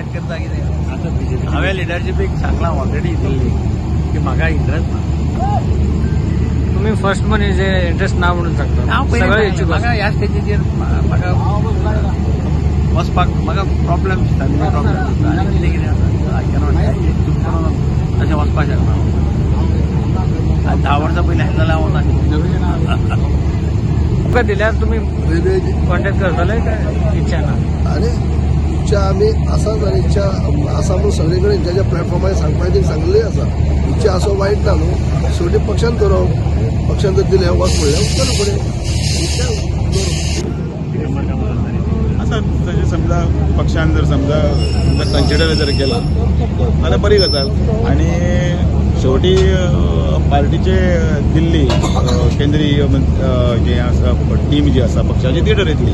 Decide करता कितें. आतां बीजेपी हांवें लिडरशिपीक सांगलां ऑलरेडी दिल्ली की म्हाका इंट्रस्ट ना. तुम्ही फर्स्ट मनीस जे इंटरेस्ट ना म्हणून सांगता. हांव सगळे पयलीं इच्छुक म्हाका आसा. ह्या स्टेजीचेर म्हाका वचपाक म्हाका प्रॉब्लेम दिसता, प्रॉब्लेम दिसता आनी कितें कितें आसा. I cannot करून तशें वचपाक शकना. आनी 10 वर्सां पयलीं आसलें जाल्यार हांव वचनाशिल्लो. तुमकां दिल्यार तुमी रेल्वे कॉन्टॅक्ट करतले काय इच्छा ना? आनी इच्छा आमी आसाच आनी इच्छा आसा म्हणून सगळे कडेन ज्या ज्या प्लॅटफॉर्मार सांगपाचें सांगलें आसा. इच्छा असो वायट ना न्हू. शेवटी पक्षान थरोवप, पक्षान जर दिलें वच म्हणलें, वचतलो फुडें. इच्छा दवरूं. आसा तशें समजा पक्षान जर समजा समजा कन्सिडर जर केला जाल्यार बरी गजाल. आनी शेवटी पार्टीचे दिल्ली केंद्रीय जे आसा, टीम जी आसा पक्षाची, ती ठरयतली.